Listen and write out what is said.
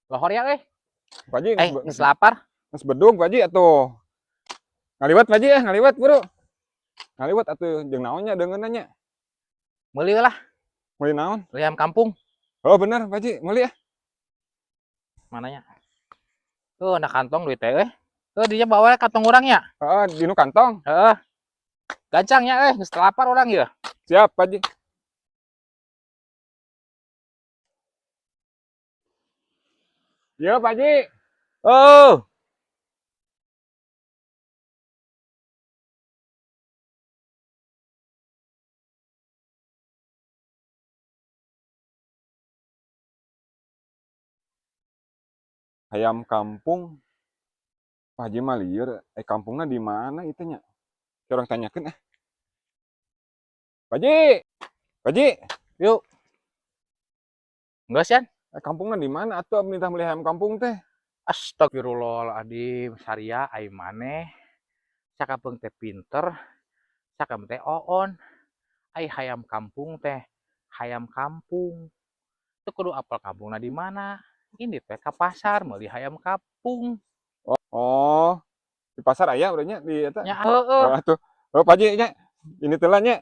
Lohor ya euy. Pak Haji, Eh, geus lapar. Geus bedug, Pak Haji, atuh. Ngaliwat, Pak Haji, ya, ngaliwat buru. Ngaliwat atuh jeung naonnya deungeunna nya? Meuli lah. Meuli naon? Meuli ayam kampung. Oh bener, Pak Haji, meuli ah. Mananya? Tuh, na kantong duit teh euy. Tuh dia bawa kantong urang nya. Heeh, dinu kantong. Heeh. Gancang nya euy, geus lapar urang ieu. Siap, Pak Haji. Yo, Pak Haji. Oh. Hayam kampung. Pak Haji mah lieur, eh kampungna di mana itu nya? Urang tanyakeun ah. Pak Haji. Pak Haji. Yuk. Enggak, Sian? Eh, kampungna di mana atuh minta beli hayam kampung teh? Astagfirullahaladzim, saria ai maneh. Sakapeung teh pinter, sakapeung teh oon. Ai hayam kampung teh, hayam kampung. Teu kudu apal kampungna di mana. Ini teh ka pasar meuli hayam kampung. Oh, di pasar aya urang nya di eta. Nya heueuh. Oh, atuh. Oh, Pak Haji nya. Ini teh lah nya.